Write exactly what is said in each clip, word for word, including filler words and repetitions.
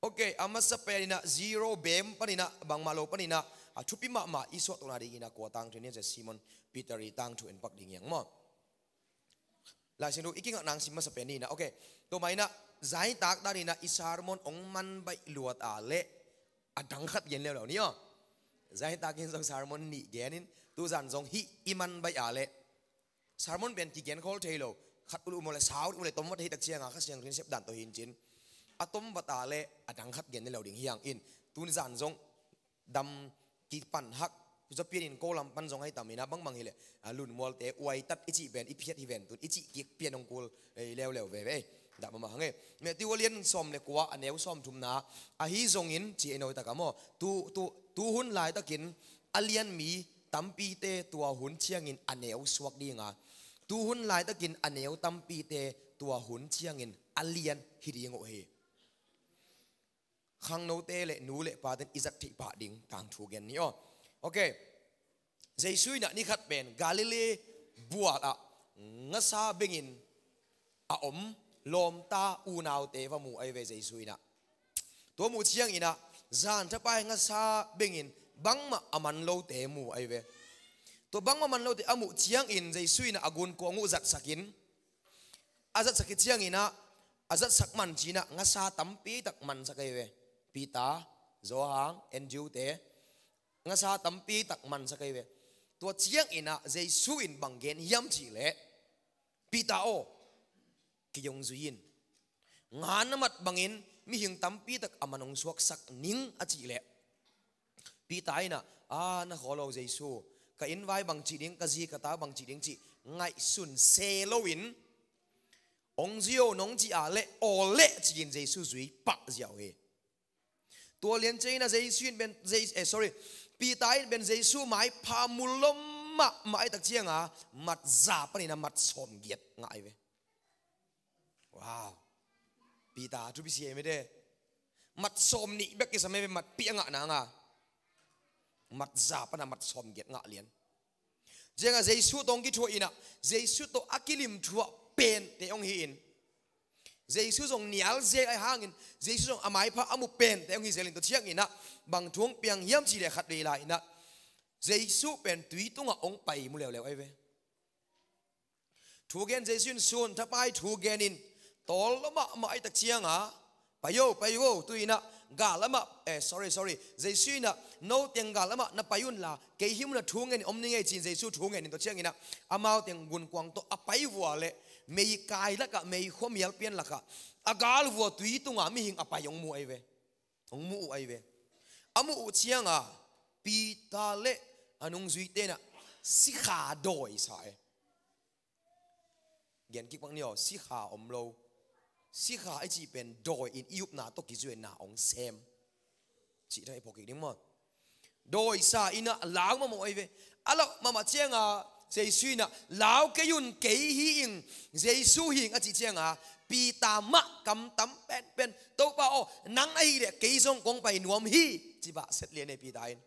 Ok, a masa pen in ah zero bem panin ah, bangmah lo panin ah, a thupi mahmah i suahtohna dingin ah kua tangthu in, Simon Peter i tangthu en pak ding hi hang maw. Laisiangtho i kingak nang sim masa pen ni in ah. Ok, tua mah in ah zaitak dan in ah i sermon hong man baih luat a leh a dang khat gen leuleu ni aw. Zaitak in zong sermon nih gen in, tuzan zong hih i man baih a leh sermon pen kigen khol thei lo. Khat uh leh uh maw leh sau uh leh tom vat hi tak ciang a, Kha Siangtho in sep dan tawh hi in cin, a tom vat a leh a dang khat gen leuleu ding hi hang in. Tuni zan zong dam kipan hak, zapian in ko lam pan zong ahi tam in ah, bangbang hi leh, a, Lunmualte uaitat i cih pen i phiat hi ven tun, i cih kik pian hong kul, eh, leuleu veve. Dah mahmah hang e. Matthew a lian sawm leh kua, a neu sawm thumna, ahi zongin ci ei no i tak a maw. Tu, tu, tu hun laitakin a lian mi tampite tua hun ciangin a neu suak ding a, tu hun laitakin a neu tampite tua hun ciangin a lian hi ding uh hi. Khangnote leh nu leh pate in i zat theih pah ding tangthu gen ni aw. Ok. Jesu in ah ni khat pen Galilee bual ah ngasa bengin a om lawmta unaute va mu ahi ve Jesu in ah. Tua muh ciangin ah zanthapai ngasa bengin bangmah a man lote mu ahi ve. Tua bangmah man lote a muh ciangin Jesu in ah a gunkuang uh zatsak in, a zatsak khit ciangin ah, a zatsak man ci-in ah ngasa tampi tak mansak ahi ve. Peter, Johan, Andrew te, ngasa tampi tak mansak ahi ve. Tua ciangin ah Jesu in bang gen hiam cih leh, Peter aw, kei hong zui in. Nga na mat bangin mihing tampi tak a man hong suaksak ning, a cih leh, Peter in ah, a, na khawl lo Jesu, ka inn vai bang cih ding, ka zi ka ta bang cih ding cih ngaihsun se loin, hong zui o nong cih a leh, aw leh ci-in Jesu zui pah ziau hi. Tua lian ciangin ah Jesu in pen, Je-, eh, sorry, Peter in pen Jesu maipha mu lom mahmah ahih tak ciang a, mat za panin ah mat sawmgiat ngah ahi ve. Wow. Peter thupi sia hi mete. Mat sawmnih bek kisam hi ve, matpih a ngah nang a. Mat za pan ah mat sawmgiat ngah lian. Ciang a Jesu tawh hong kithuah in ah, Jesu tawh a kilim thuah pente hong hi in, Jesu zong nial zel ahih hangin, Jesu zong a maipha a mu pente hong hi zel in, tua ciangin ah bang thu hong piang hiam cih leh khat vei lai in ah, Jesu pen tui tungah hong pai mu leuleu ahi ve. Thu gen Jesu in sun thapai thu gen in, tawl lua mahmah ahih tak ciang a, pai o, pai o, tu in ah gal lamah, eh, sorry, sorry, Jesu in ah, no teng gal lamah na pai un la, kei hih munah thu ngen in om ning ei ci-in Jesu thu ngen in, tua ciangin ah amau teng gunkuang tawh a pai vua leh, meikai lakah, meikhua mial pian lakah, a gal vua tui tungah mihing a pai hong mu ahi ve. Hong mu uh ahi ve. A muh uh ciang a, Peter leh a nungzuite in ah sikha dawi sa e. Gen kik pak ni aw, sikha om lo. Sikha i cih pen dawi in i upna tawh kizuihna hong sem cih dan i phawk kik ding maw. Dawi sa in ah lau mahmah ahi ve. A lau mahmah ciang a, Jesu in ah, lau kei un, kei hi ing, Jesu hi ing, a cih ciang a, Peter mah kam tam penpen, Topa aw, nang ahih leh kei zong kong pai nuam hi, ci pah set lian e Peter in.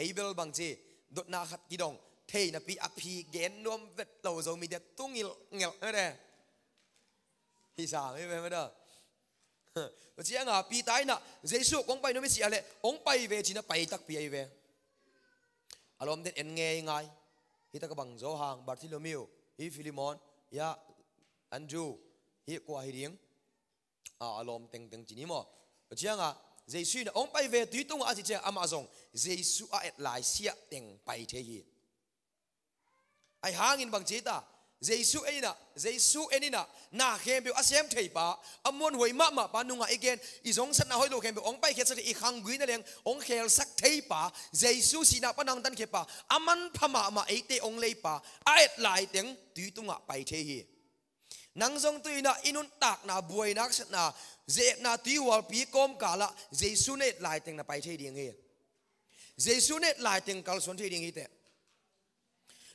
Ei bel bang ci, dotna khat kidong thei napi a phi gen nuam vet lo Zomite, tu ngilh ngilh mete. Hi sa mete mete. Tua ciang a Peter in ah, Jesu kong pai nuam hi ci a leh, hong pai ve ci-in ah pai takpi ahi ve. A lawmte'n en ngeingai. Hih tak a bang Johan, Bartholomew, hih Filemon, hih Andrew, hih kua hi ding, a, a lawm tengteng ci ni maw. Tua ciang a, Jesu in ah hong pai ve tui tungah a cih ciang amah zong Jesu a et lai siah teng pai thei hi. Ahih hangin bang ci ta, Jesu en in ah, Jesu en in ah, na khempeuh a sem thei pa, a muanhuai mahmah pa, nungah i gen, i zongsatna hoih lo khempeuh hong paikhiatsak thei, i khanggui na leng hong khelsak thei pa, Jesu sihna pan hong tankhia pa, a manpha mahmah eite hong lei pa, a et lai teng tui tungah pai thei hi. Nang zong tu in ah i nuntakna, buaina, haksatna, ze-etna tuihualpi kawmkal ah Jesu na et lai teng na pai thei ding hi. Jesu na et lai teng kalsuan thei ding hi teh.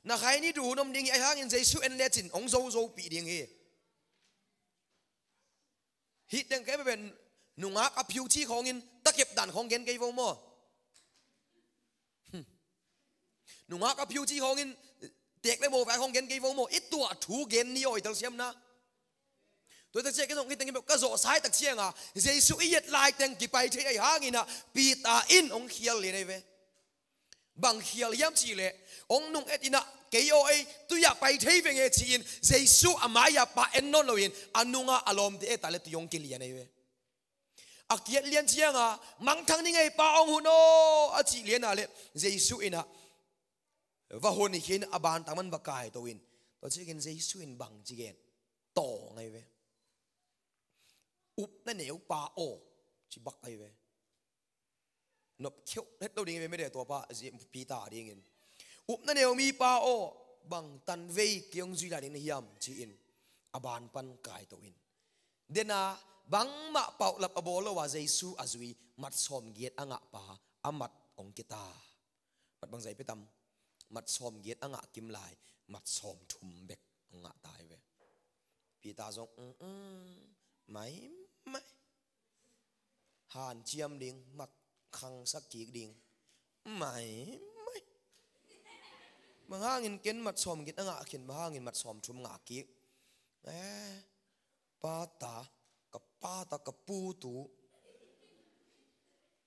Na khaini duh hun om ding hi, ahih hangin Jesu en lecin hong zozopih ding hi. Hih teng kei pen nungak a phiu ci khawngin takep dan khawng gen kei vo maw. Hmm. Nungak a phiu ci khawngin tek le mawh vai khawng gen kei vo maw. I tuah thu gen ni aw, i telsiamna. Tua tak ciah kei zong hih teng in bel ka zawhsa hi tak cianga Jesu i et lai teng kipai thei ahih hangin ah Peter in hong khial lian ahi ve. Bang khial hiam cihleh hong nung et in ah kei aw ei tui-ah pai thei veng e ci-in Jesu a mai-ah pah en nawn loin a nungah a lawmte et a le tui hong kilian ahi ve. A kiet lian cianga mangthang ni ngei pa hong hun aw a cih lian a le Jesu in ah va hun hi khin a ban tang man va kaito in tua ciangin Jesu in bang ci gen tawng ahi ve. Upna neu pa aw ci bak ahi ve. Nop kheuh het lo ding hi ve mede tua pa Peter dingin. Upna neu mi pa aw bang tanvei kei hong zui lai ding na hiam ci-in a ban pan kaito in dena bangmah paulap a bawl lo a Jesu a zui mat sawmgiat a ngah pa a mat hong kita. Mat bangzah i pia tam? Mat sawmgiat a ngah kim lai mat sawmthum bek hong ngah ta hi ve. Peter zong mm, mm, mai mai hanciam ding mat khangsak kik ding mai mai. Bang hangin ken mat sawmgiat a ngah khin bang hangin mat sawmthum ngah kik? Eh, pata ka pata ka putu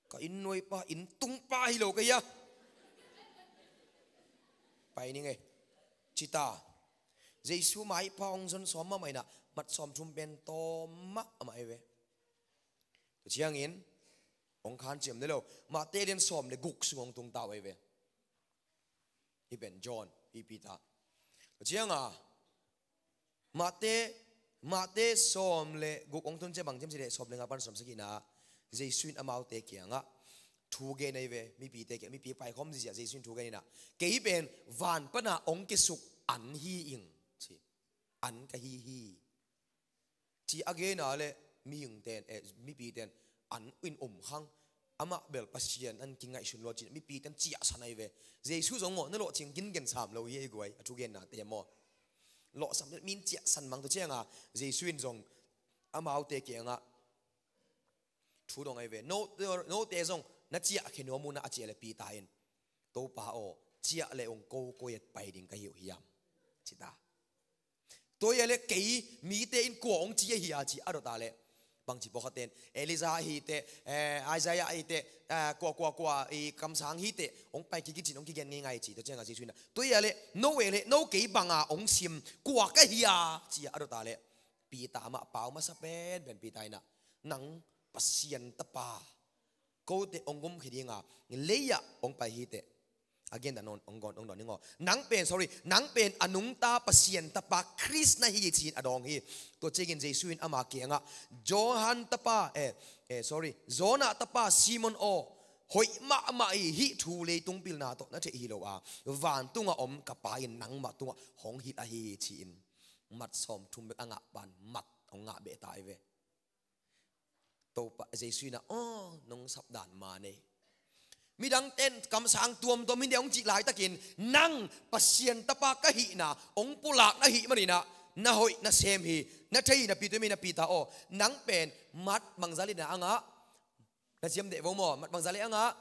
ka inn nuai pa inn tung pa hi lo ka hia? Pai ning ei cita. Jesu mai pa hong zon sawm mahmah in ah mat sawmthum pen tawm mahmah ahi ve. Tua ciangin hong khan ciam ne lo Mate lian sawm le guk sung hong tung tau ahi ve. Hi pen John hi Peter. Tua cianga Mate Mate sawm le guk hong tun ciah bang ciam ci le sawm le nga pan sawm sagihna Jesu in amaute kiangah thu gen ahi ve. Mipite kiang mipi paikhawm ziziah Jesu in thu gen in ah kei pen van pana hong kisuk an hi ing ci. An ka hi hi ci a gen a le mihingten eh mipiten an in um khang amah bel Pasian an kingaihsun lua cin mipiten ciahsan ahi ve. Jesu zong maw na lawhcing kin gen sam lo hi ei guai a thugennate maw? Lawhsam min ciahsan mang tua cianga Jesu in zong amaute kiangah thu dong ahi ve. Note zong na ciah khe nuam uh na a ciah le Peter in Topa aw ciah le ung ko koi et pai ding ka hi uh hiam? Cita. Tua hi a le kei mite in kua hong ci ahi a ci a dot a le bangci pawlkhatte in Elijah ahi teh, eh, Isaiah ahi teh, eh, kua kua kua i kamsang hi teh hong pai kik hi cin hong kigen ngeingai ci. Tua ciangah Jesu in ah tua hi a le no e le no kei banga hong sim kua ka hi a ci a dot a le Peter amah pau masa penpen Peter in ah nang Pasian tapa kote hong gumkhia dinga lei-ah hong pai hi teh. A gen dan hong dawn ding aw. Nang pen sorry nang pen a nungta Pasian tapa Khrist na hi ci-in a dawng hi. Tua ciangin Jesu in ama kiangah Johan tapa eh, eh sorry Jonah tapa Simon aw, hoih mahmah hi. Hih thu leitung pilna tawh na theih hi lo a vantungah om ka Pa in nangmah tungah hong hilh ahi ci-in mat sawmthum bek a ngah pan mat hong ngah beh ta hi ve. Topa Jesu in ah aw nong sapdan man ei. Midangte in kamsang tuamtuam hi ding hong cih laitakin nang Pasian tapa ka hihna hong pulak na hih manin ah na hoih na sem hi. Na thei hi na pi tua hi manin ah Peter aw nang pen mat bangzah le na a ngah? Na ciam deh vo maw mat bangzah le a ngah?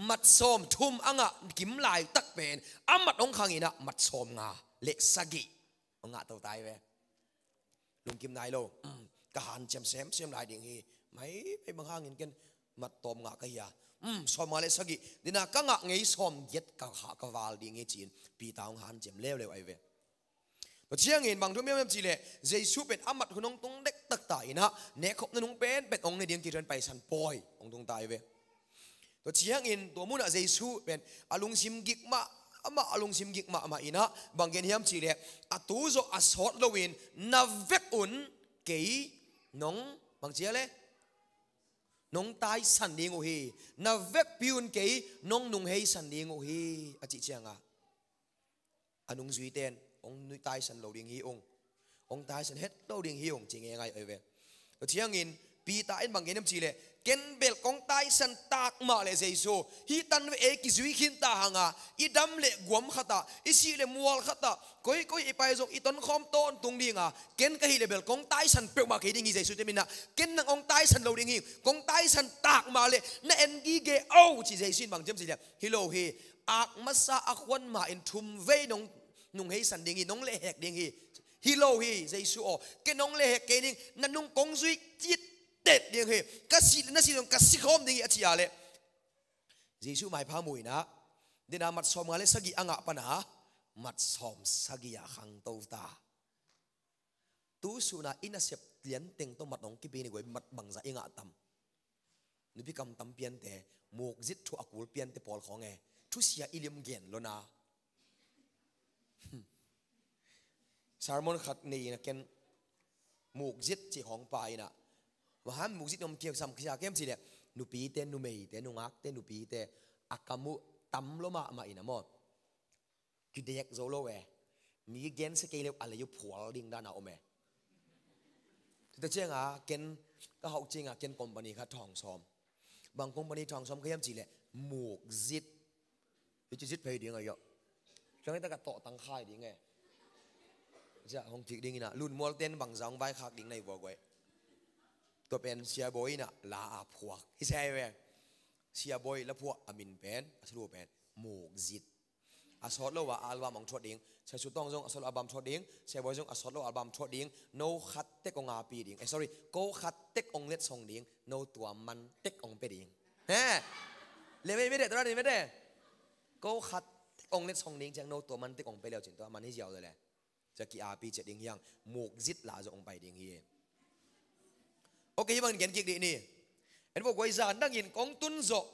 Mat sawmthum a ngah kim laitak pen a mat hong khangin ah mat sawmnga le sagih hong ngah to ta hi ve. Lungkim nai lo. Ka hanciam semsem lai ding hi. Mai mai bang hangin ken mat tawm ngah ka hi a sawmnga le sagih dina ka ngah ngei sawmgiat ka ha ka val ding hi ci-in Peter hong hanciam leuleu ahi ve. Tua ciangin bang thu miammiam cih leh Jesu pen a mat hun hong tung dektak ta in ah nekkhopna nung penpen hong ne ding kiren paisan pawi hong tung ta ahi ve. Tua ciangin tua munah Jesu pen a lungsim gik mah amah a lungsim gik mahmah in ah bang gen hiam cih leh a tu zawh a sawt loin na vek un kei nong bang cia le nong taisan ding uh hi. Na vekpi un kei nong nungheisan ding uh hi a cih ciangah a nungzuite in hong taisan lo ding hi ung. Hong taisan het lo ding hi ung ci ngeingai ahi ve. Tua ciangin Peter in bang gen hiam cih leh ken bel kong taisan tak mah leh Jesu hih tan ve ei kizui khin ta hanga i dam leh guam khatah i sih leh mual khatah koikoi i pai zong i tonkhawm tawntung dinga ken ka hih leh bel kong taisan peuhmah kei ding hi Jesu te minah ken nang hong taisan lo ding hi. Kong taisan tak mah leh na en gige o ci Jesu in bang hiam cih leh hi lo hi. Ak masa a khuan ma in thum vei nong nungheisan ding hi nong lehhek ding hi. Hi lo hi, Jesu aw, ken hong le hek kei ning, na nung kong zui cittet ding hi, ka si, na si zong ka si khawm ding hi, a ci a leh Jesu maipha mu in ah, dena mat sawmnga le sagih a ngah pana mat sawmsagih ah khangto ta. Tu suna i nasep lian teng tawh mat hong kipia ni guai, mat bangza i ngah tam? Nupi kam tam piante, mukzit thu a kul piante pawl khawng e, thusia i lim gen lo na. Sermon khat nei in ah ken mukzit ci khawng pa in ah, bang hang mukzit om kiak sam kisa kem ci leh, nupite, numeite, nungakte, nupite a kam uh tam lo mahmah in ah maw, kidek zo lo e. Mi gensia kei leh a lei uh phual ding dan a om e. Tua ciang a ken ka hauh ciang a ken company khat thawng sawm. Bang company thawng sawm ka hiam ci leh, mukzit. Hi ci zit phei ding a hiah. Ciang hi ta ka tawh tang khai ding e. Ciah hong kik ding in ah, Lunmual ten bangza hong vaikhak ding na hi vua guai. Tua pen Sia Bawi in ah la a phuak hi sa hi ve. Sia Bawi la phuah a min pen, a sulu pen mukzit. A sawt lo a album hong thuah ding. Sia Su Tawng zong a sawt lo album thuah ding. Sia Bawi zong a sawt lo album thuah ding. No khat tek hong api ding. Eh, sorry. Ko khat tek hong letsong ding. No tua man tek hong pia ding. He. Le mei mei de, tua ni mei de. Ko khat tek hong letsong ding ciang no tua man tek hong pia leu cin tua man hi ziau le le. Cia ki-api ciat ding hiang, mukzit la zawh hong pai ding hi. Ok, hih bangin gen kik dih ni. En vo guai, zan dangin kong tun zawh,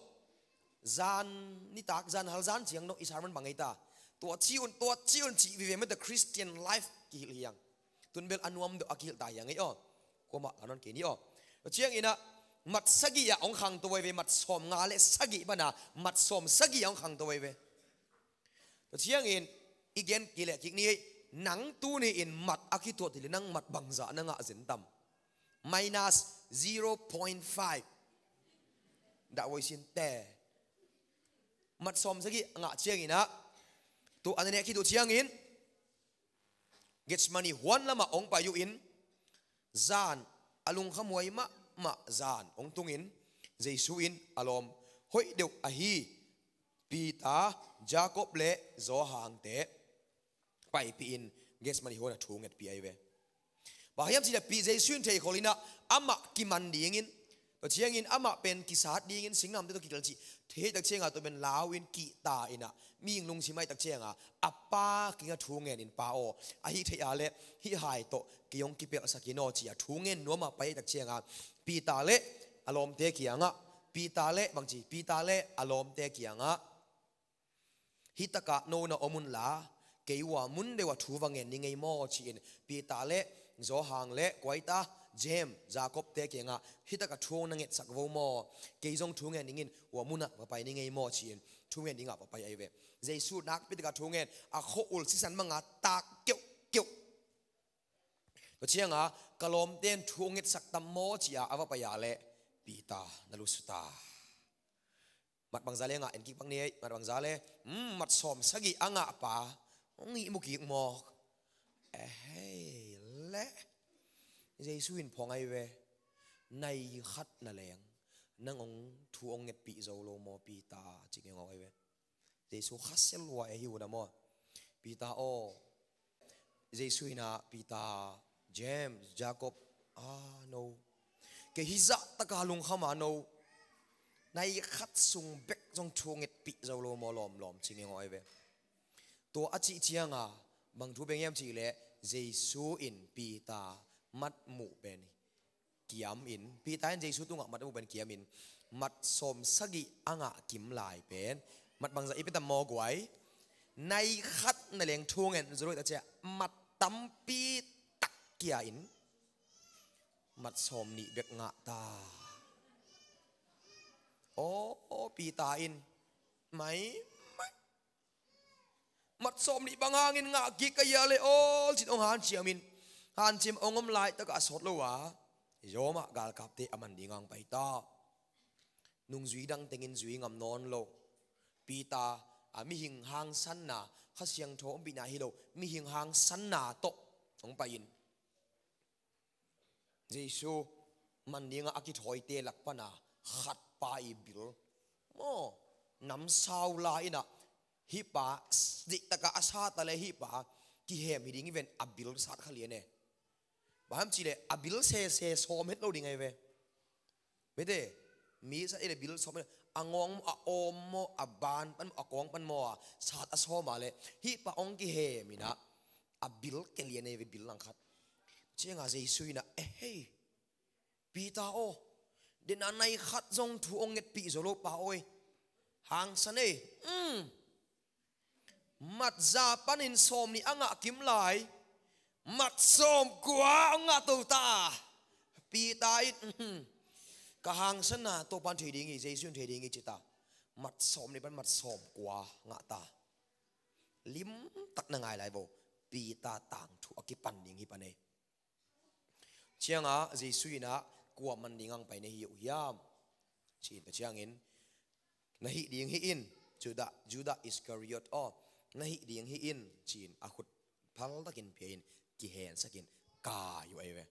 zan nitak, zan hal, zan ciang no i sermon bang ei ta. Tua ci un, tua ci un cih vive mete Christian life kihilh hiang. Tun bel a nuam deuh a kihilh ta hiang ei aw. Kuamah ka non kei ni aw. Tua ciangin ah, mat sagih ah hong khangto veve, mat sawmnga le sagih pana mat sawmsagih ah hong khangto veve. Tua ciangin i gen kik leh kik ni ei, nang tuni in mat a kituat hi leh nang mat bangzah na ngah zen tam? Minus zero point five. Dah voi sin te. Mat sawmsagih ngah ciangin ah, tua a na neh khit uh ciangin Gethsemane huan lamah hong pai uh in, zan a lungkhamhuai mahmah zan hong tungin, Jesu in a lawm hoih deuh ahi Peter, Jacob le Johan te paipih in Gethsemane huan ah thu ngetpih ahi ve. Bang hiam cih leh Jesu in theikhol in ah amah kiman dingin, tua ciangin amah pen kisat dingin singnamte tawh kitel cih thei tak ciangah tua pen lau in kihta in ah mihing lungsim ahi tak ciangah a Pa kiangah thu ngen in, Pa aw, ahi theih a leh hih hai tawh kei hong kipelhsak in aw, ci-a thu ngen nuam a pai ahi tak ciangah Peter le a lawmte kiangah, Peter le bangci, Peter le a lawmte kiangah, hih takah no na om unla, kei ua mun deuh ah thu va ngen ni ngei maw, ci-in Peter le Johan le kuaita James, Jacob te kiangah, hih takah thu na ngetsak vo maw, kei zong thu ngen dingin ua munah va pai ni ngei maw, ci-in thu ngen dingah va pai ahi ve. Jesu nakpi takah thu ngen, a khua-ul sisan banga tak keuhkeuh. Tua ciangah, ka lawmte in thu hong ngetsak tam maw, ci-a a va pai a leh, Peter na lusuta. Mat bangza le ngah en kik pak ni ei, mat bangza le, mm, mat sawmsagih a ngah pa hong ihmu kik mawk. Ehei le, Jesu in phawng ahi ve. Nai khat na leng nang hong thu hong ngetpih zo lo maw Peter, ci ngei ngawh ahi ve. Jesu khasia lua ahi uh na maw? Peter aw, Jesu in ah, Peter, James, Jacob, ah, no, kei hih zah taka lungkham a no nai khat sung bek zong thu ngetpih zo lo maw lawmlawm, ci ngei ngawh ahi ve. Tua a cih ciangah bang thu beng hiam cih leh Jesu in Peter matmuh pen kiam in, Peter in Jesu tungah matmuh pen kiam in, mat sawmsagih a ngah kim lai pen mat bangzah i pia tam maw guai? Nai khat na leng thu ngen zo lo hi ta ciah, mat tampi tak kia in mat sawmnih bek ngah ta. Aw, aw, Peter in, mai, mai, mat sawmnih bang hangin ngah kik ka hia le aw, ci-in hong hanciam in, hanciam hong om laitakah a sawt lo a, Roma galkapte a man ding hong pai ta. Nungzui dang tengin zui ngam nawn lo. Peter a mihing hangsanna, Kha Siangtho ompihna hi lo, mihing hangsanna tawh hong pai in, Jesu man dingah a kithawite lak pana khat pa i bil maw, namsau la in ah, hih pa, zihtakah a sat a leh hih pa kihem hi ding hi ven, a bil sat kha lian e. Bang hang hiam cih leh a bil sese sawm het lo ding ahi ve. Mite, mi sat i le bil sawm het, a ngawng maw, a awm maw, a ban pan maw, a kawng pan maw, a sat a sawm a leh hih pa hong kihem in ah, a bil kia lian ahi ve, bil langkhat. Ciangah Jesu in ah, "Eh, hei, Peter aw, den a nai khat zong thu hong ngetpih zo lo pa aw, hangsan ei. Mat za panin sawm nih a ngah kim lai, mat sawm kua hong ngah to ta." Peter in, "Ka hangsanna Topa'n thei ding hi, Jesu in thei ding hi," ci ta. Mat sawm nih pan mat sawm kua ngah ta. Limtak na ngai lai vo. Peter tangthu a kipan ding hi pan ei. Ciangah Jesu in ah, "Kua man ding hong pai na hi uh hiam?" ci-in, tua ciangin, "Na hih ding hi in, Judah, Judah Iscariot aw, na hih ding hi in," ci-in a khut phaltakin pia in, kihensakin kai uh ahi ve.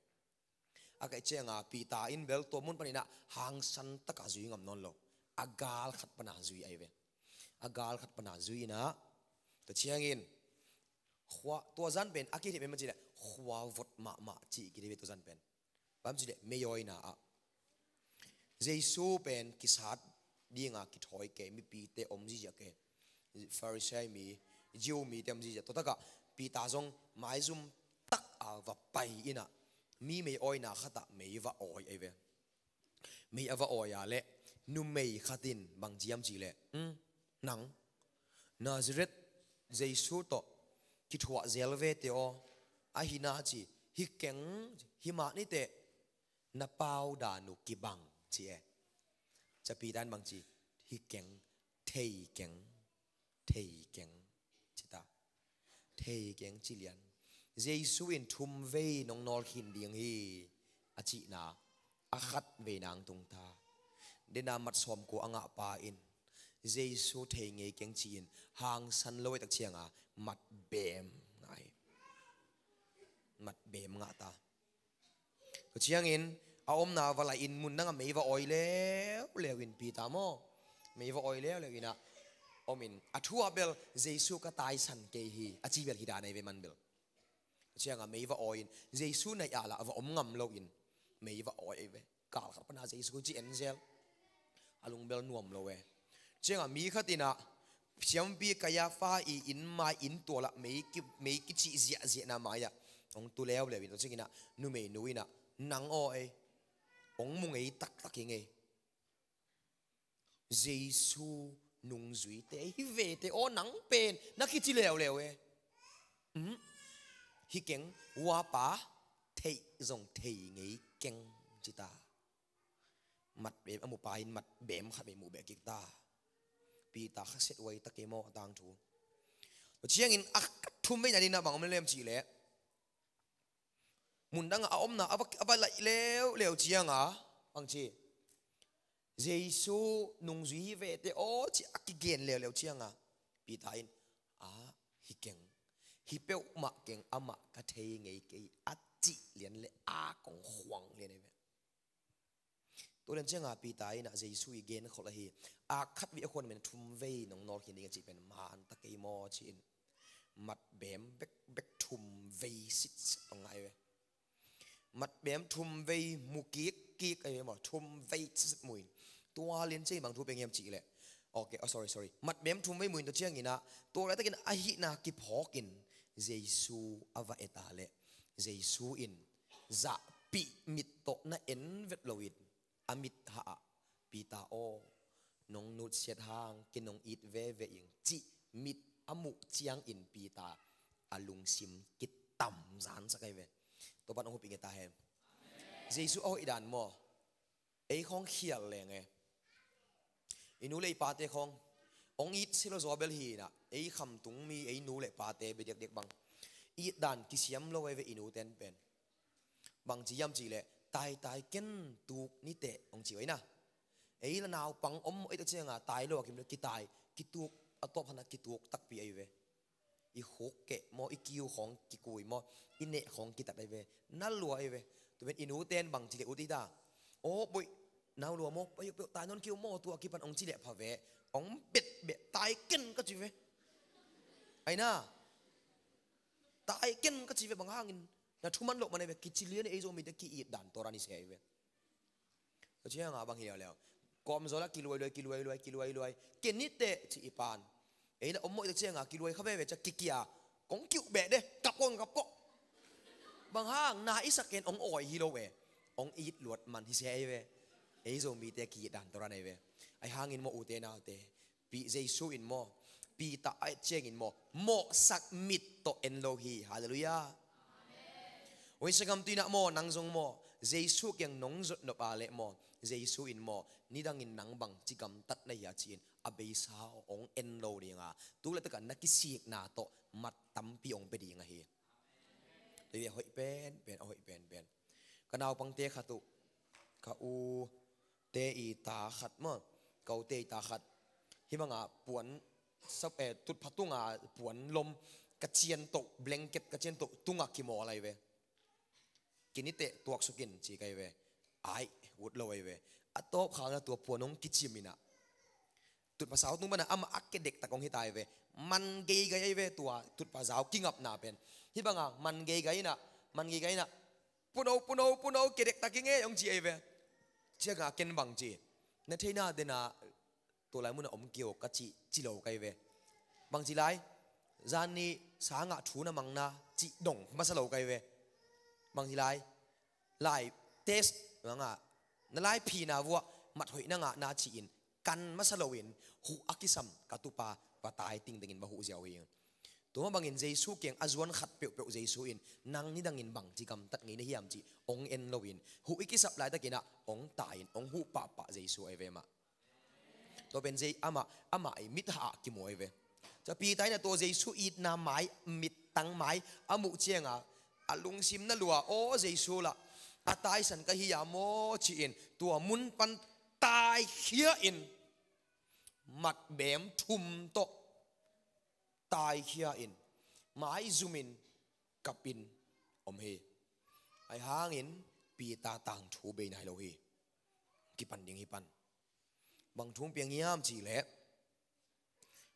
A kaih ciangah Peter in bel tua mun panin ah hangsan takah zui ngam nawn lo. A gal khat pana zui ahi ve. A gal khat pana zui in ah, tua ciangin, khua, tua zan pen a kithei pen bang ci leh, khua vot mahmah cih kithei ve tua zan pen. Bang ci leh, meiawina ah Jesu pen kisat dinga kithawi kei mipite om ziahziah kei. Pharisee mi, Jew mite om ziahziah. Tua takah Peter zong maizum tak a va pai in ah, mi meiawina khatah mei va awi ahi ve. Mei a va awi a leh, numei khat in bang ci hiam cih leh, "Hmm, nang, Nazareth Jesu tawh kithuah zel vete aw, ahi na ci, hi keng, hi mah ni teh, na pau dan uh kibang," ci e. Cia Peter in bang ci, "Hi keng, thei keng, thei keng," ci ta. "Thei keng," ci lian. Jesu in, "Thum vei nong nawl khin ding hi," a cihna, a khat vei nang tung ta. Dena mat sawm kua a ngah pa in Jesu thei ngei keng ci-in hangsan lo a tak cianga mat bem ngah hi. Mat bem ngah ta. Tua ciangin a omna va laih in mun dangah mei va awi leuleu in Peter maw, mei va awi leuleu in ah om in, a thu ah bel, "Jesu ka taisan kei hi," a ci bel hi dan ahi ve man bel. Tua ciangah mei va awi in, Jesu naih ah lah va om ngam lo in mei va awi ahi ve. Gal khat pana Jesu ci en zel. A lung bel nuam lo e. Ciangah mi khat in ah, siampi Kaiafa i inn mai, inn tualah mei ki, mei kicih ziahziahna mai-ah hong tu leuleu in, tua ciangin ah numeinu in ah, "Nang aw ei, hong mu ngei taktak ing ei. Jesu nungzuite hi vete aw, nang pen na kici leuleu e. Um, hi keng, uapa, theih zong thei ngei keng," ci ta. Mat bem a mu pa in mat bem khat vei mu beh kik ta. Peter kha set uai ta kei maw a tangthu. Tua ciangin a thum vei nading ah bang om lem cih leh, mun dangah a omna a va, a va laih leuleu ciangah bang ci, "Jesu nungzui hi vete aw," ci a kigen leuleu ciangah Peter in, "Ah, hi keng, hi peuhmah keng, amah ka thei ngei kei," a cih lian leh a kong khuang lian ahi ve. Tua lian ciangah Peter in ah Jesu i gen khol ahi, "A khat vei a khuan men thum vei nong nawl khin ding a cih pen man ta kei maw?" ci-in mat bem bekbek thum vei sitset hong ngah ahi ve. Mat bem thum vei mu kikkik ahi ve maw, thum vei sitset mu in. Tua lian ciangin bang thu pia hiam cih leh, okay, oh, sorry, sorry. Mat bem thum vei mu in tua ciangin ah, tua laitakin a hihna kiphawk in Jesu a va et a leh, Jesu in zahpih mit tawh na en vet lo in, a mit hah ah, "Peter aw, nong nutsiat hang kei nong it veve ing," cih mit a muh ciangin Peter a lungsim kitam zansak ahi ve. Topa'n hong hupih ngei ta hen. Jesu a hoih dan maw, ei khawng khial leng e. I nu le i pate khawng hong it si lo zaw bel hi in ah, ei khamtung mi, ei nu le pate bia diakdiak bang it dan kisiam lo ahi ve i nu ten pen. Bang ci hiam cih leh, "Taitai ken, tuk ni teh," hong ci uh ahi na. Ei la naupang om ei ta ciangah tai lo a kim leh kitai, kituk, a tawp hanah kituk takpi ahi ve. I khuk keh maw, i kiu khawng kikui maw, i neh khawng kitat ahi ve. Na lua ahi ve. Tua pen i nu ten bang ci leh ut hi ta. "Aw boih, nau lua maw, peuh peuh tai nawn kiu maw, tua kipan," hong ci leh pha ve. Hong bet beh, "Tai ken," ka ci ve. Ahi na. Tai ken ka ci ve, bang hangin na thuman loh man ahi ve, kici lian ei Zomite ki-it dan tawh dan hi se ahi ve. Tua cianga bang hi leuleu, kawmzaw la kiluailuai, kiluailuai, kiluailuai, ken niteh ci i pan. Ei la om mawh i ta cianga kiluai kha veve cia kikia, kong kiuh beh de, kap kong kap kawh. Bang hang na i sak ken ong awi hi lo e, ong it luat man hi se ahi ve. Ei Zomite ki-it dan tawh dan ahi ve. Ahi hangin maw ute naute, Pi Jesu in maw, Peter a et ciangin maw, mawhsak mit tawh en lo hi. Halleluiah. Oi, sagam tuinah maw, nang zong maw, Jesu kiang nong zotnop a leh maw, Jesu in maw, nidangin nang bang ci gamtat na hia ci-in a beisa ong en lo dinga, tu le taka na kisikna tawh mat tampi ong pia ding ahi. Tua hi a hoih penpen, a hoih penpen. Ka naupangte khat uh, ka u te i ta khat maw, ka u te i ta khat. Hih banga puan sap, eh, tutpha tunga puan lom ka cian toh, blanket ka cian toh tunga kimawl ahi ve. Kiniteh tuaksukin ci ka hi ve. Ai, ut lo ahi ve. A tawp khangna tua puan hong kicim inah, tutpha sau tung pana amah a kedek tak hong hita ahi ve. Man geigai ahi ve tua tutpha zau kingapna pen. Hih banga man geigai inah, man geigai inah, puno, puno, puno, kedek tak hi ngei hong ci ahi ve. Cianga ken bang ci, na theina dena tua lai muna om kio ka ci, ci lo ka hi ve. Bang ci lai, zan ni sangah thu na mangna ci dong masa lo ka hi ve. Bang ci lai, lai test banga na lai phina vuah mat hoih na ngahna ci-in kan masa loin huh a kisam ka tupa va tai tingdengin va huh ziau hi. Tua mah bangin Jesu kiang a zuan khat peuhpeuh Jesu in nang nidangin bang ci gamtat ngei na hiam cih ong en loin, huh i kisap laitakinah ong tai-in ong huh pahpah Jesu ahi ve mah. Tua pen Jei amah, amah i mit hah kimawi ve. Tua Peter in a tua Jesu itna mai, mittang mai a muh cianga a lungsim na lua, aw Jesu lah a taisan ka hi a maw ci-in tua mun pan taikhia in, matbem thum tawh taikhia in, maizumin kapin om hi. Ahi hangin Peter tangthu bei nai lo hi. Kipan ding hi pan. Bang thu hong piang hiam cih leh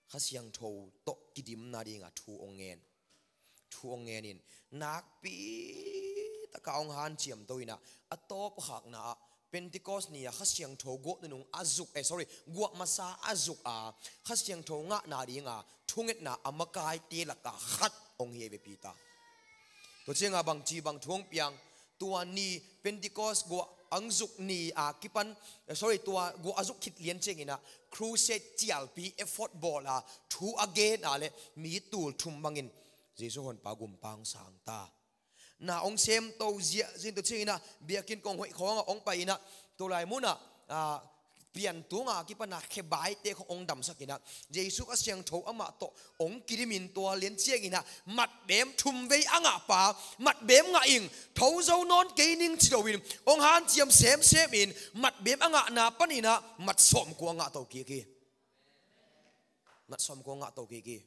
Kha Siangtho tawh kidimna dinga thu hong ngen. Thu hong ngen in nakpi taka hong hanciam to inah, a tawpkhakna ah Pentecost ni-a Kha Siangtho guah nunung a zuk, eh, sorry, guah masa a zuk a Kha Siangtho ngahna dinga thungetna a makaite laka khat hong hi ve Peter. Tua cianga bangci bang thu hong piang, tua ni Pentecost guah ang zuk ni a kipan, eh, sorry, tua guah a zuk khit lian cianginah crusade cialpi effort bawl a thu a gen a le mi tul thum bangin Jesu honpa gumpa hong sang ta. Na hong sem to ziahziah in tua cianginah biakinn kong hoih khawngah hong pai inah, tua lai munah, ah, piantunga kipana khebaite khong hong damsak inah, Jesu Kha Siangtho amah tawh hong kidimin tua lian cianginah matbem thum vei a ngahpa, matbem ngah ing, tho zo nawn kei ning ci loin hong hanciam semsem in, matbem a ngahna paninah mat sawmkua a ngah to kik hi. Mat sawmkua a ngah to kik hi.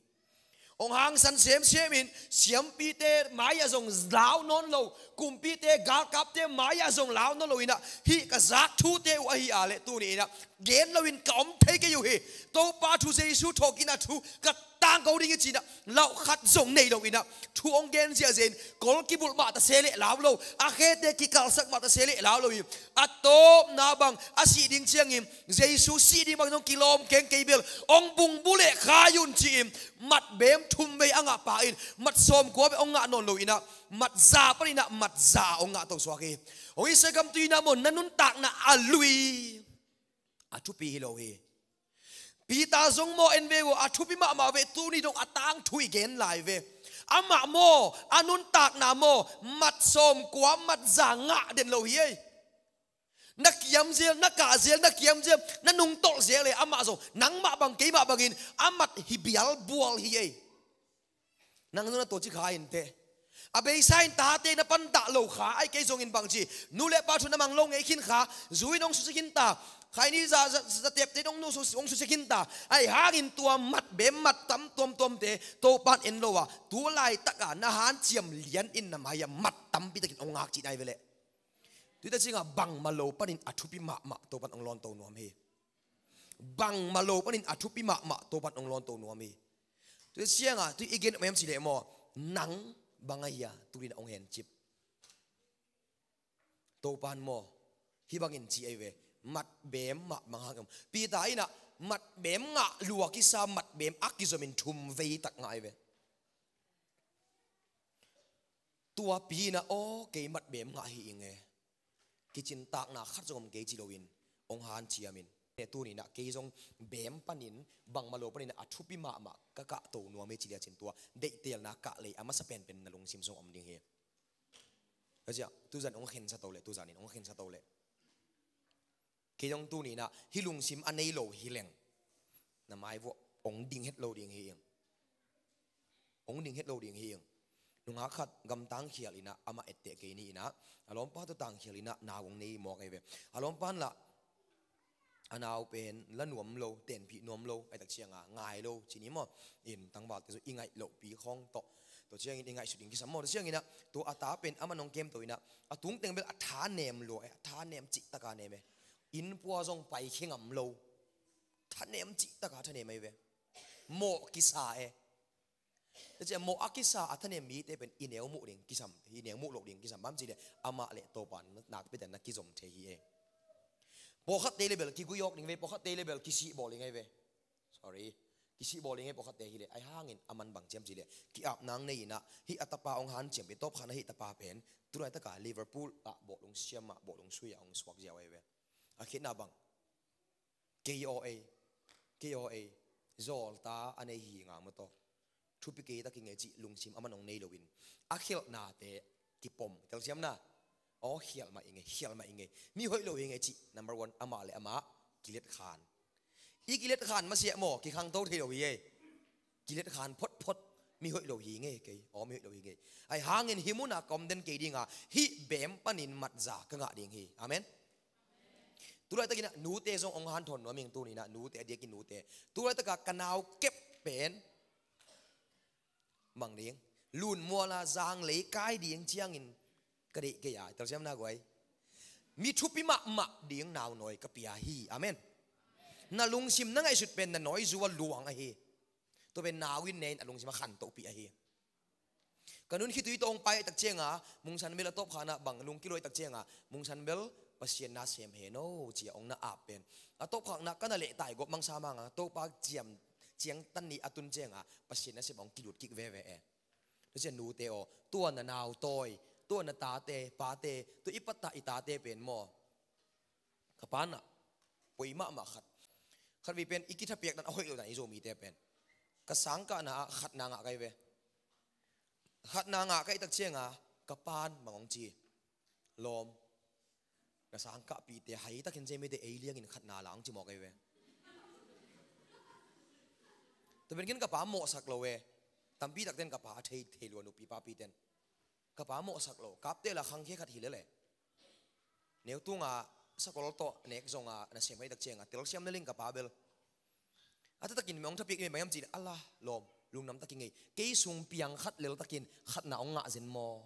Hong hangsan semsem in, siampite mai-ah zong lau nawn lo, kumpite galkapte mai-ah zong lau nawn lo inah, hih ka zak thute uh ahi a le tuni inah gen loin ka om thei kei uh hi. Topa thu Jesu thawhkikna thu ka tangko ding hi cinah lauh khat zong nei lo inah, thu hong gen ziahziah in kol kibulh mah ta se leh lau lo, a khete kikalsak mah ta se leh lau lo hi. A tawpna bang a sih ding ciangin Jesu sih ding bang zong kilawm keng kei bel hong bungbu leh khai un ci-in matbem thum vei a ngahpa in mat sawmkua vei hong ngah nawn lo inah, mat za paninah mat za hong ngah to suak hi. Hong hi se gam tuinah maw, na nuntakna a lui a thupi hi lo hi. Peter zong maw en ve uh a thupi mahmah ve, tuni dong a tangthu i gen lai ve. Amah maw a nuntakna maw mat sawmkua mat za ngah den lo hi ei. Na kiamzel, na kahzel, na kiamzel, na nungtolhzel e, amah zong nangmah bang keimah bangin a mat hi bialbual hi ei. Nang zong na tawh ci kha inteh. A beisa in tate na pandah lo kha, ai kei zongin bangci nu le pa thu na mang lo ngei khin kha, zu in hong susia khin ta, khaini za, za, zatepte in hong, hong susia khin ta. Ahi hangin tua matbem mattam tuamtuamte Topan en lo a, tu laitaka na hanciam lian in na mai-a mat tampi takin hong ngak cih nai veleh. Tuita cingah bangmah lo panin a thupi mahmah Topan hong lawnto nuam hi. Bangmah lo panin a thupi mahmah Topan hong lawnto nuam hi. Tuita ciangah tui i gen mem cileh maw, nang Bang a hia, tunin a hong hencip. Topan maw, hih bangin ci ahi ve. Matbem mah bang hang om. Peter in ah matbem ngah lua kisa, matbem a kizomin thum vei tak ngah ahi ve. Tua pi in ah, aw, kei matbem ngah hi ing e. Kicintakna khat zong om kei ci loin hong hanciamin. Tuninah kei zong bem panin, bangmah lo paninah a thupi mahmah ka kahto nuam hi ci liacin tua deihtelna kah lei a masa penpen na lungsim sung om ding hi. Ka ciah, tuzan hong khensa to leh, tuzanin hong khensa to leh. Kei zong tuninah hih lungsim a nei lo hi leng na mai vuah hong ding het lo ding hi ing. Hong ding het lo ding hi ing. Nungak khat gamtang khial inah amah etteh kei ni inah a lawmpa tawh tangkhial inah nau hong nei mawk ahi ve. A lawmpa in lah a nau pen la nuam lo, tenpih nuam lo, ahi tak cianga ngai lo ci ni maw. In tangvalte zong i ngaih lohpi khawng tawh, tua ciangin i ngaihsut ding kisam maw. Tua cianginah tua a ta pen amah nong kemto inah a tungteng bel a thanem lua e, a thanem cihtaka nem e. Innpua zong paikhia ngam lo. Thanem cihtaka thanem ahi ve. Mawh kisa e. Tua ciah mawh a kisa a thanem mite pen i neu muh ding kisam, i neu muh loh ding kisam bang ci leh amah le Topa nakpite na kizom thei hi e. Pawlkhatte le bel kiguiawk ding ve, pawlkhatte le bel kisihbawl ding ahi ve. Sorry. Kisihbawl ding e pawlkhatte hi leh. Ahi hangin a man bang ciam ci leh ki-ap nang nei inah hih a tapa hong hanciam pen, tawpkhatna hih tapa pen tu laitaka Liverpool ah bawlung siam ah bawlung sui ah hong suak ziau ahi ve. A khitna bang, kei aw ei, kei aw ei, zawlta a nei hi nga maw taw. Thupi kei tak ing e cih lungsim a man hong nei loin a khialhnate kipom. Telsiamna, aw khialh mah ing e, khialh mah ing e. Mi hoih lo hi ing e cih number one, amah le amah kiletkhan. I kiletkhan masiah maw, kikhangto thei lo hi e. Kiletkhan photphot, mi hoih lo hi ing e kei, aw mi hoih lo hi ing e. Ahi hangin hih munah ka om den kei dinga hih bem panin matza ka ngah ding hi. Amen. Tulaitakinah nute zong hong hanthawn nuam ing tuninah nute, a diakin nute. Tulaitaka ka nau kep pen mang ding, lunmuala zanglei kai ding ciangin ka deih kei a, telsiamna guai. Mi thupi mahmah ding naunawi ka pia hi. Amen. Na lungsim na ngaihsut pen na nawizua luang ahi. Tua pen nau in ne in a lungsim a khantohpih ahi. Ka nun khitui tawh hong pai tak cianga mungsan bel a tawpkhakna bang lungkil lo tak cianga mungsan bel Pasian na sem hen o cia hong na ap pen a tawpkhakna ka na lehtai gawp mangsa manga Topa ciam ciangtan ni a tun cianga Pasian na sem hong kilut kik veve e. Tua cian nute aw, tua na nau tawi, tua na tate pate, tua i pattah i tate pen maw, ka pa nah poi mahmah khat. Khat vei pen i kithapiak dan a hoih lo dan i Zomite pen ka sangkahna ah khatna ngah kai ve. Khatna ngah kai tak cianga ka pan bang hong ci, lawm, na sangkahpihte haitakin cemite ei liangin khatna la hong ci mawk kai ve. Tua pen ken ka pa mawhsak lo e. Tampi takten ka pa a thei thei lua nupi papiten. Ka pa mawhsak lo kapte la khangkhia khat hi lele. Neutunga sakol tawh nek zonga na sem haitak cianga telsiam na ling ka pa bel. A tatakin meng hong thapiak i mei bang hiam cih leh ala lawm, lungnuam takin ngei, kei sung piang khat lel takin khatna hong ngah zen maw?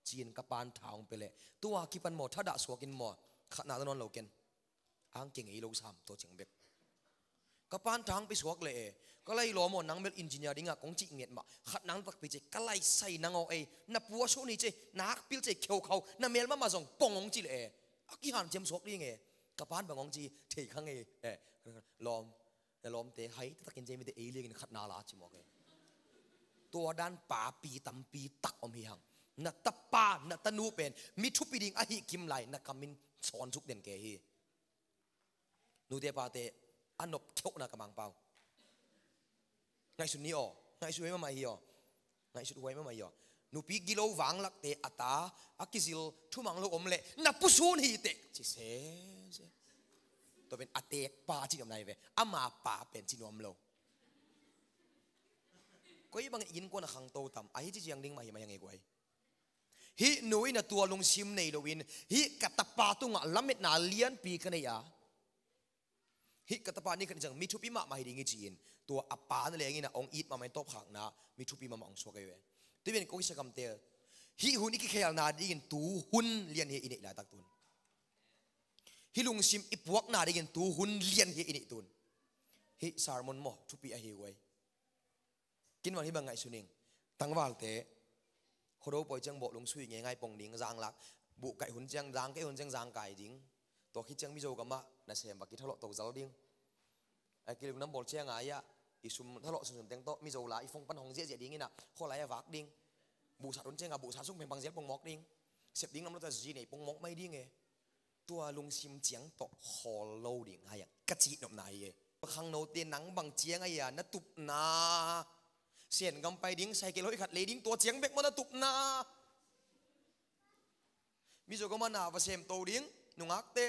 Ci-in ka pan tha hong pia leh tua kipan maw thadah suakin maw khatna ta nawn lo ken. Ang kia ngei lo sam tua ciang bek. Ka pan tha hong pia suak leh e, ka lai lawm aw nang bel engineer dingah kong cih nget mah khatna hong takpi cei ka lai sai nang aw ei, na pua suh ni cei, na hakpil cei kheukhau, na mel mahmah zong pong hong ci leh e. A kihanciam suak ding e. Ka pan bang hong ci thei kha ngei e. Lawm, na lawmte haitatakin cemite ei liangin khatna la ci mawk e. Tua dan papi tampi tak om hi hang. Na tapa na tanu pen mi thupi ding ahi kim lai na kamin sawn suk den ke hi. Nute pate a nop kheuhna ka Mangpau. Ngaihsun ni aw, ngaihsun huai mahmah hi aw. Ngaihsut huai mahmah hi aw. Nupi gilo vanglakte a ta a kizil thumang lo om leh na pusun hi teh ci sese. Tua pen a teek pa ci nuam nai ve, ama pa pen ci nuam lo. Koi bang innkuan a khangto tam ahi ci ciang ding mah hi mah hi a ngei guai. Hih nu in a tua lungsim nei loin hih ka tapa tungah lametna lianpi ka nei a, hih ka tapa ni khat ni ciang mi thupi mahmah hi ding hi ci-in tua a pa na lengin a hong it mahmah in tawpkhakna mi thupi mahmah hong suak ahi ve. Tua pen kong hisa kamtel hih hun i kikhelna dingin tu hun lian hi i neih laitak tun. Hih lungsim i puakna dingin tu hun lian hi i neih tun. Hih sermon maw thupi ahi guai. Kin bang hih bang ngaihsun ing. Tangvalte, Khuado pawi ciang bawh lungsui ngeingai pong ding, zang lak buh kaih hun ciang, zang kaih hun ciang zang kai ding. Tua khit ciang Mizo gamah nasem va kithalawh to zal ding. A kilung nam bawl ciang a i ah i sum thalawh sunsun teng tawh Mizo la i phone pan hong ziahziah ding inah, khualai a vak ding. Buhsat hun ciang a buhsat sung pengpang zial pongmawk ding. Sep ding lam lo ta zi nei pongmawk mai ding e. Tua lungsim ciang tawh khawl lo ding hai ang ka cihnopna hi e. Khangnote nang bang ciang a ia na tupna, Sen gam pai ding, cycle hoih khat lei ding, tua ciang bek maw na tupna? Mizo gam a na va sem to ding, nungakte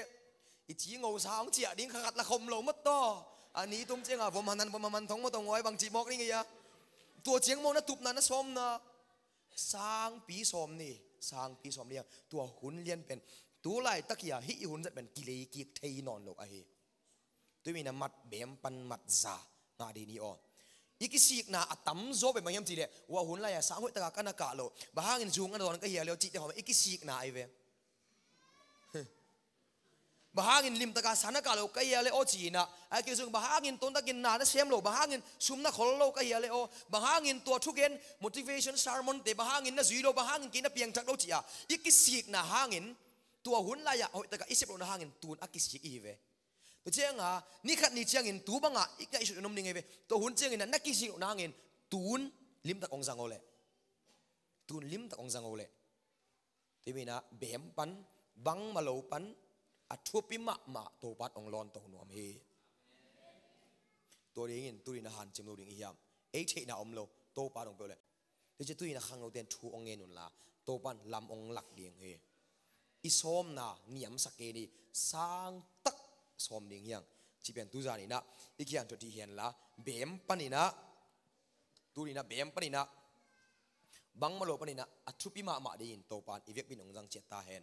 i ci ngosa hong ciah ding, kha khat la khom lo maw taw. A ni tum ciang a vom hanan vom haman thong maw taw, ngoi bang cih mawk ding ia? Tua ciang maw na tupna, na sawmna? Sangpi sawm ni, sangpi sawm ni a, tua hun lian pen tu laitak hi a, hih i hun zat pen kilei kik thei nawn lo ahi. Tui mi na mat bem pan mat za ngah dih ni aw. I kisikna a tamzaw pen bang hiam cih leh, ua hun lai a sang hoih taka ka na kah lo, bang hangin zung a na dawn ka hia le aw cihte hawm i kisikna ahi ve. Bang hangin limtaka sa na kah lo ka hia le aw ci inah, a kizung bang hangin tontakin na na sem lo, bang hangin sum na khol lo ka hia le aw, bang hangin tua thugen motivation sermon te bang hangin na zui lo, bang hangin kei na piangthak lo ci a, i kisikna hangin, tua hun lai-ah hoihtaka i sep lohna hangin tun a kisik i hi ve. Tua cianga ni khat ni ciangin tu bangah i ngaihsut in om ding hi ve. Tua hun ciangin na kisik lohna hangin tun limtak hong zang aw leh. Tun limtak hong zang aw leh. Tua hi mi na bem pan, bangmah lo pan, a thupi mahmah Topan hong lawnto nuam hi. Tua dingin tuni na hanciam lo ding i hiam? Ei theihna om lo, Topan hong peuh leh. Tua ci tuni na khangnote in thu hong ngen unla, Topan lam hong lak ding hi. I sawmna niamsak kei ni, sangtak sawm ding hiang. Ci pian tu zan inah i kian thuat hi henla, bem pan inah, tuni na bem pan inah, bangmah lo pan inah a thupi mahmah dingin Topan i vekpi in hong zang ciat ta hen.